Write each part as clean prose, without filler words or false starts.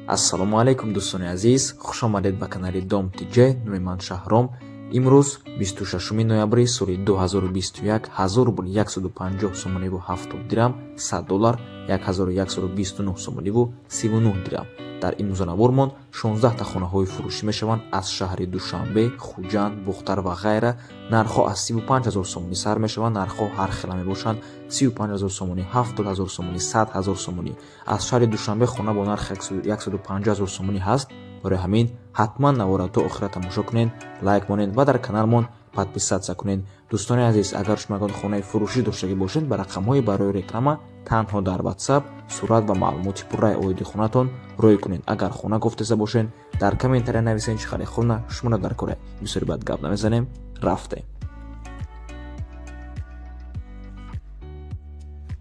Ассалому алайкум, дӯстони азиз, хушомадед ба канали Дом ТЖ. Номи ман Шаҳром. Имрӯз 26 ноябри соли 2021, 1000 рубл 150 сомониву 70 дирам, 100 доллар 1129 сомониву 39 дирам. Дар имрӯзанавормон 16 та хонаҳои фурӯшӣ мешаванд аз шаҳри Душанбе, Хуҷанд, Бухтар ва ғайра. Нархҳо аз 35 ҳазор сомонӣ сар мешаванд. Нархҳо ҳар хела мебошанд: 35 ҳазор сомонӣ, 70 ҳазор сомонӣ, 100 ҳазор сомонӣ. Аз шаҳри Душанбе хона бо нархи 150 ҳазор сомонӣ ҳаст. Барои ҳамин ҳатман навора то охира тамошо кунед, лайк монед ва дар каналмон подписаться кунед. Дӯстони азиз, агар шумо ягон хонаи фурӯшӣ доштагӣ бошед, ба рақамҳои барои реклама танҳо дар WhatsApp сурат ва маълумоти пурраи оиди хонатон рӯй кунед. Агар хона гуфтеса бошед, дар комментария нависед, чӣ хари хона шуморо дар кора. Бисёри бад гап намезанем, рафтем.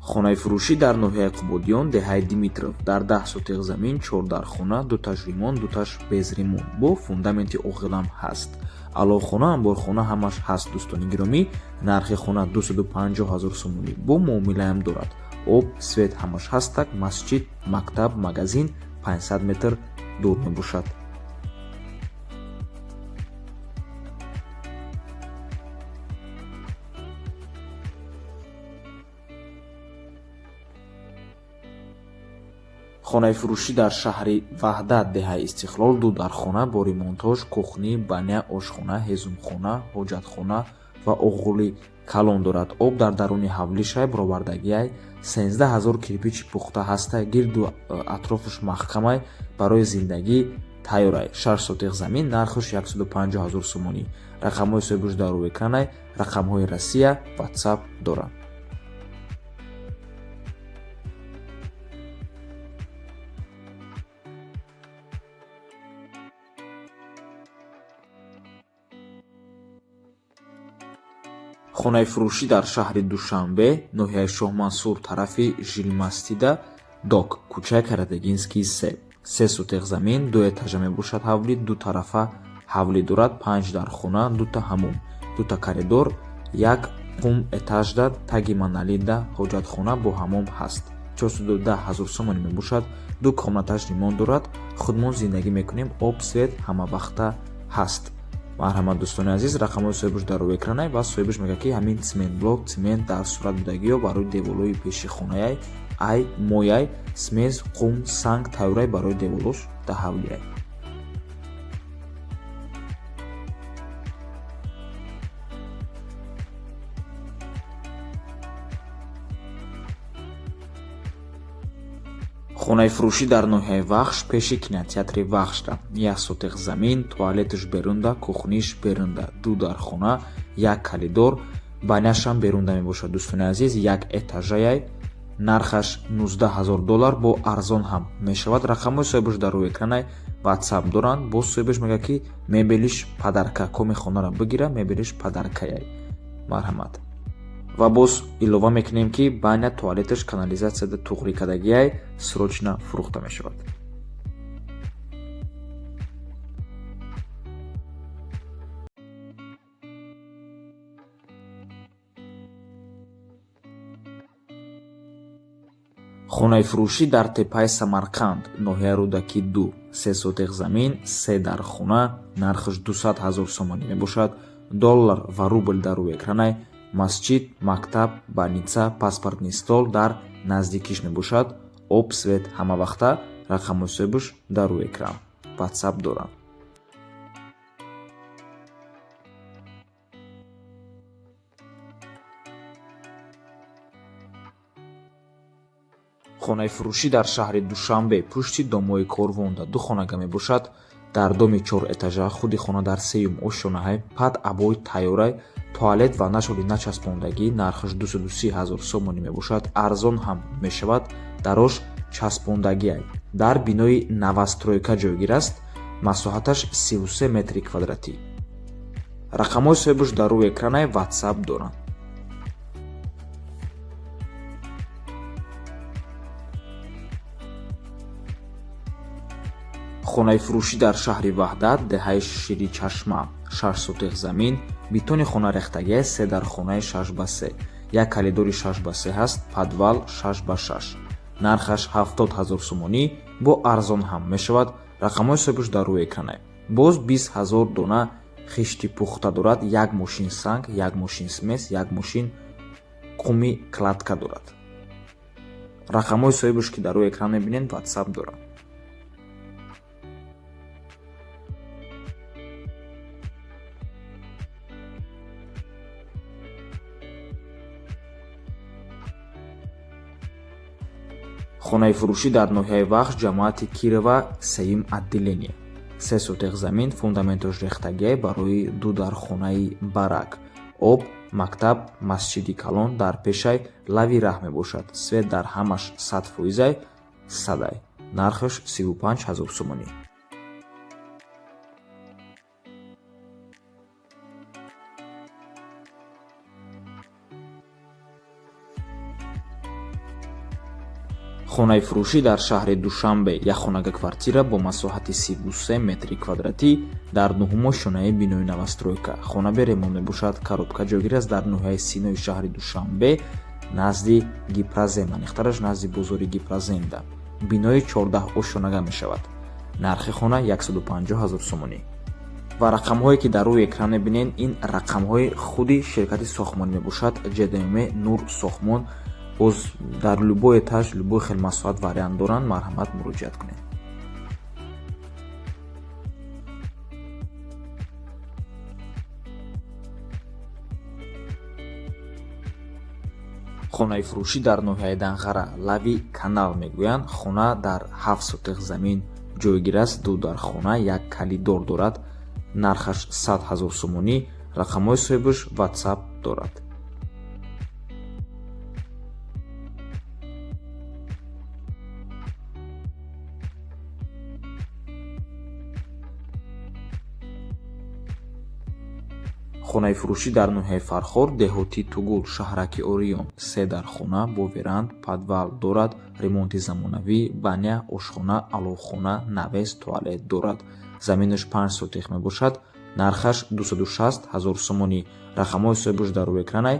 Хонаи фурӯшӣ дар ноҳияи Қубодиён, деҳаи Димитров, дар 10 сотиқ замин, чор дархона, дуташ ремонт, дуташ без ремонт, бо фундаменти оғилам ҳаст. Аловхона, амборхона ҳамаш ҳаст. Дӯстони гиромӣ, нархи хона 250 ҳазор сомонӣ, бо муомилаам дорад. Об, свет ҳамаш ҳастак. Масҷид, мактаб, магазин 500 метр дур мебошад. Хонаи фурӯшӣ дар шаҳри Ваҳдат, деҳаи Истиқлол, ду дархона бо ремонтош, кухня, баня, ошхона, ҳезумхона, ҳоҷатхона ва оғули калон дорад. Об дар даруни ҳавлишай, баровардагиай. 13 ҳазор кирпичи пухта ҳастай, гирду атрофаш маҳкамай, барои зиндагӣ тайёрай. 6 сотиқ замин, нархаш 150 ҳазор сомонӣ. Рақамҳои соҳибаш дар рӯи экранай, рақамҳои Россия, WhatsApp доранд. Хонаи фурӯшӣ дар шаҳри Душанбе, ноҳияи Шоҳмансур, тарафи Жилмастида док, кӯчаи Каратегинский 3, се сотиқ замин, ду этажа мебошад. Ҳавлӣ ду тарафа ҳавлӣ дорад, панҷ дархона, дута ҳамум, дута коридор, як қум этажда, таги монолитда ҳоҷатхона бо ҳамом ҳаст. 410 ҳазор сомонӣ мебошад. Ду комнаташ ремонт дорад. Худмон зиндагӣ мекунем, об, свет ҳамавақта ҳаст. Марҳамат, дӯстони азиз, рақамҳои соҳибаш дар рӯи экранай ва соҳибаш мегӯяд, ки ҳамин цемент блок, цемент дар сурат будагиё барои деволҳои пеши хонаяй, ай мояй, смесь, қум, санг тайёрай барои деволош да ҳавлияй. Хонаи фурӯшӣ дар ноҳияи Вахш, пеши кинотеатри Вахшда, як сотиқ замин, туалеташ берунда, кухниш берунда, ду дархона, як коридор, баняшам берунда мебошад. Дӯстони азиз, як этажаяй, нархаш 19 ҳазор доллар, бо арзон ҳам мешавад. Рақамҳои соҳибаш дар рӯи экранай, WhatsApp доранд. Боз соҳибаш мегӯяд, ки мебелиш подарка, коми хонаро бигира, мебелиш подаркаяй. Марҳамат. Ва боз илова мекунем, ки баня, туалеташ канализатсияда туғрӣ кардагиай, срочно фурӯхта мешавад. Хонаи фурӯшӣ дар теппаи Самарқанд, ноҳияи Рӯдакӣ 2, се сотиқ замин, се дархона, нархаш 200 ҳазор сомонӣ мебошад. Доллар ва рубл дар рӯи экранай. Масҷид, мактаб, больница, паспортный стол дар наздикиш мебошад. Об, свет ҳамавақта. Рақамҳои соҳибаш дар рӯи экран, WhatsApp доранд. Хонаи фурӯшӣ дар шаҳри Душанбе, пушти домҳои Корвонда, ду хонага мебошад. Дар доми чор этажа, худи хона дар сеюм ошёнаҳай, под обои тайёрай, туалет ва нашоли начаспондагӣ, нархаш 230 ҳазор сомонӣ мебошад, арзон ҳам мешавад. Дарош часпондагиай. Дар бинои новостройка ҷойгир аст, масоҳаташ 33 метри квадратӣ. Рақамҳои соҳибаш дар рӯи экранай, WhatsApp доранд. Хонаи фурӯшӣ дар шаҳри Ваҳдат, деҳаи Ширичашма, 6 сотиқ замин, битони хона рехтагиай, се дархонаи 6 ба 3, як коридори 6 ба 3 ҳаст, подвал 6 ба 6, нархаш 70 ҳазор сомонӣ. Бо арзон ҳам мешавад. Рақамҳои соҳибаш дар рӯи экранай. Боз 20 ҳазор дона хишти пухта дорад, як мошин санг, як мошин смесь, як мошин қуми кладка дорад. Рақамҳои соҳибаш, ки дар рӯи экран мебинед, WhatsApp дорад. Хонаи фурӯшӣ дар ноҳияи Вахш, ҷамоати Кирова, сеюм отделение. 3 сотех замин, фундаментош рехтагиай, барои ду дархонаи барак. Об, мактаб, масҷиди калон дар пешай, лави раҳ мебошад. Свет дар ҳамаш 100 фоизай, садай. Нархаш 35 ҳазор сомонӣ. Хонаи фурӯшӣ дар шаҳри Душанбе, якхонага квартира бо масоҳати 33 метри квадратӣ дар нуҳумо шонаи бинои новостройка. Хона бе ремонт мебошад, коробка ҷойгир аст дар ноҳияи Синои шаҳри Душанбе, назди Гипрозем, аниқтараш назди бозори Гипроземда. Бинои 14 ошонага мешавад. Нархи хона 150 ҳазор сомонӣ. Ва рақамҳое, ки дар рӯи экран мебинед, ин рақамҳои худи ширкати сохтмонӣ мебошад, ЖДМ Нур Сохтмон. Боз дар любой этаж, любой хел масоҳат вариант доранд, марҳамат, муроҷиат кунед. Хонаи фурӯшӣ дар ноҳияи Данғара, лави канал мегӯянд. Хона дар 7 сотех замин ҷойгир аст, ду дархона, як калидор дорад. Нархаш 100 ҳазор сомонӣ. Рақамҳои соҳибаш WhatsApp дорад. Хонаи фурӯшӣ дар ноҳияи Фархор, деҳоти Тугул, шаҳраки Ориён, се дархона бо веранд, подвал дорад, ремонти замонавӣ, баня, ошхона, аловхона, навес, туалет дорад. Заминаш 5 сотих мебошад, нархаш 260 ҳазор сомонӣ. Рақамҳои соҳибаш дар рӯи экранай,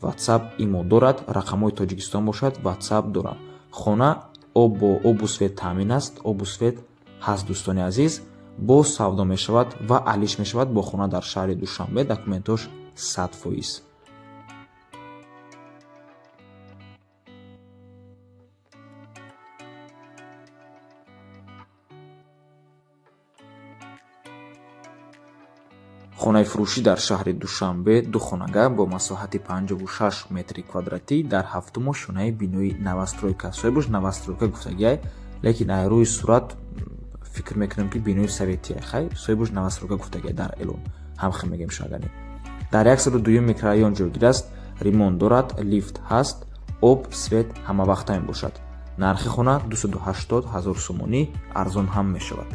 WhatsApp, имо дорад, рақамҳои Тоҷикистон бошад, WhatsApp дорад. Хона об бо обу свет таъмин аст, обу свет ҳаст, дӯстони азиз. Боз савдо мешавад ва алиш мешавад бо хона дар шаҳри Душанбе, документош 100%. Хонаи фурӯшӣ дар шаҳри Душанбе, духонага бо масоҳати 56 метри квадратӣ дар ҳафтуму шонаи бинои новостройка. Соҳибаш новостройка гуфтагиай, лекин ай рӯи сурат фикр мекунем, ки бинои советия. Хай, соҳибаш новостройка гуфтагиай дар эълон, ҳамхел мегӯем шагани. Дар 102 микрорайон ҷойгир аст, ремонт дорад, лифт ҳаст, об, свет ҳамавақта мебошад. Нархи хона 280 ҳазор сомонӣ, арзон ҳам мешавад.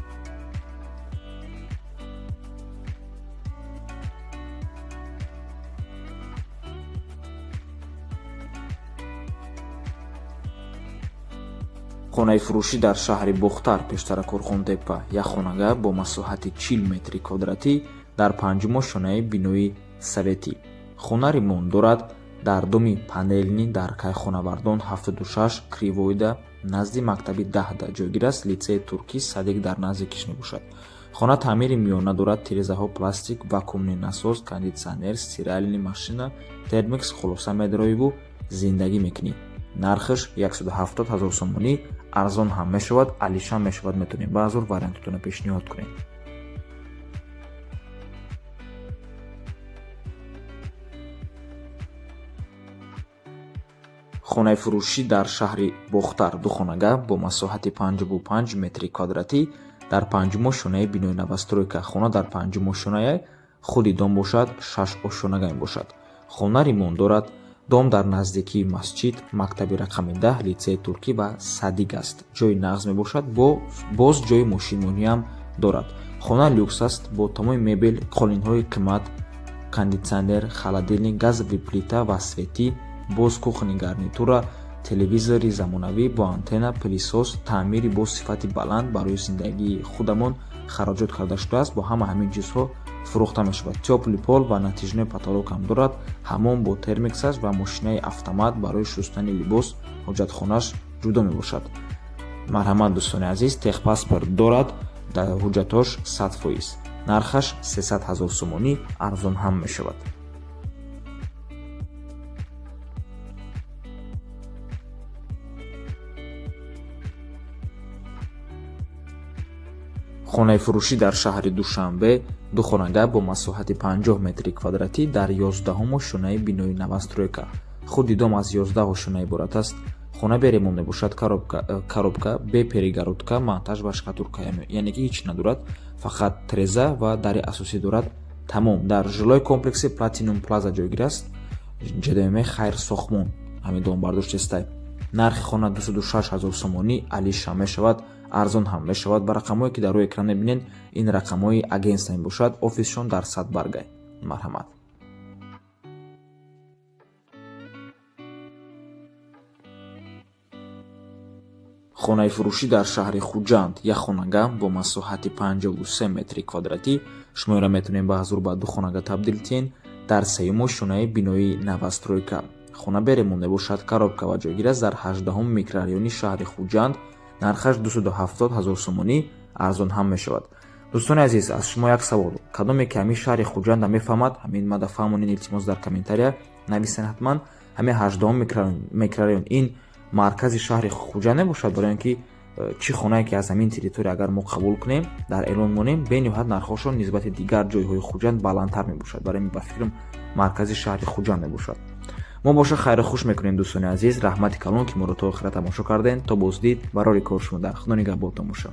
Хонаи фурӯшӣ дар шаҳри Бохтар, пештара Корхонтепа, як хонага бо масоҳати 40 метри квадратӣ дар панҷумо шонаи бинои советӣ. Хона ремонт дорад, дар доми панелни дар Кайхонавардон 76 кривойда, назди мактаби 10 ҷойгир аст, литсеи туркӣ, садик дар наздикиш мебошад. Хона таъмири миёна дорад, тирезаҳо пластик, вакуумный насос, кондитсионер, стиральный машина, термикс, хулоса медароиву зиндагӣ мекунӣ. Нархаш 170 ҳазор сомонӣ, арзон ҳам мешавад, алишам мешавад, метавонем баъзур вариантотонро пешниҳод кунем. Хонаи фурӯшӣ дар шаҳри Бохтар, духонага бо масоҳати 55 метри квадратӣ дар панҷумо шонаи бинои новостройка. Хона дар панҷумо шонае, худи дом бошад шаш ошонага мебошад. Хона ремонт дорад. Дом дар наздикии масҷид, мактаби рақами 10, литсеи туркӣ ва садик аст. Ҷои нағз мебошад, боз ҷои мошинмониам дорад. Хона люкс аст бо тамоми мебел, қолинҳои қимат, кондитсионер, холодильник, газовый плита ва светӣ, боз кухонный гарнитура, телевизори замонавӣ бо антенна, пылесос, таъмири бо сифати баланд барои зиндагии худамон хароҷот карда шудааст. Бо ҳама ҳамин чизҳо фурӯхта мешавад. Тёплый пол ва натяжной потолок ҳам дорад, ҳаммом бо термиксаш ва мошинаи автомат барои шустани либос, ҳоҷатхонаш ҷудо мебошад. Марҳамат, дӯстони азиз, техпаспорт дорад, дар ҳуҷҷатош 100%. Нархаш 300 ҳазор сомонӣ, арзон ҳам мешавад. Хонаи фурӯшӣ дар шаҳри Душанбе, духонага бо масоҳати 50 метри квадратӣ дар 11-ум ошёнаи бинои новостройка. Худи дом аз 11 ошёна иборат аст. Хона бе ремонт мебошад, коробка, бе перегородка, монтаж ва штукатурка, яъне ки ҳеч надорад, фақат треза ва дари асосӣ дорад, тамом. Дар жилой комплекси Платинум Плаза ҷойгир аст, ЖДМ Хайрсохмон ҳамин дом бардоштестай. Нархи хона 206 ҳазор сомонӣ, алиша мешавад, арзон ҳам мешавад. Ба рақамҳое, ки дар рӯи экран мебинед, ин рақамҳои агентство мебошад, офисшон дар Садбаргай. Марҳамат. Хонаи фурӯшӣ дар шаҳри Хуҷанд, як хонага бо масоҳати 53 метри квадратӣ. Шумо инро метавонед ба ҳазур ба ду хонага табдил диҳед. Дар сеюм ошёнаи бинои новостройка. Хона бе ремонт мебошад, коробка ва ҷойгир аст дар 18-ум микрорайони шаҳри Хуҷанд. Нархаш 270 ҳазор сомонӣ, арзон ҳам мешавад. Дӯстони азиз, аз шумо як савол: кадоме ки ҳамин шаҳри Хуҷанда мефаҳмад, ҳамин мада фаҳмонед, илтимос, дар комментария нависен ҳатман. Ҳамин 18-ум микрорайон ин маркази шаҳри Хуҷанд мебошад, барои он ки чӣ хонае ки аз ҳамин территория агар мо қабул кунем, дар эълон монем, бениҳоят нархҳошон нисбати дигар ҷойҳои Хуҷанд баландтар мебошад. Барои ин ба фикрам, маркази шаҳри Хуҷанд мебошад. Мо боша хайру хуш мекунем, дӯстони азиз. Раҳмати калон, ки моро то охира тамошо кардем. То боздид, барори кор шумо дар. Худо нигаҳбонтон бошад.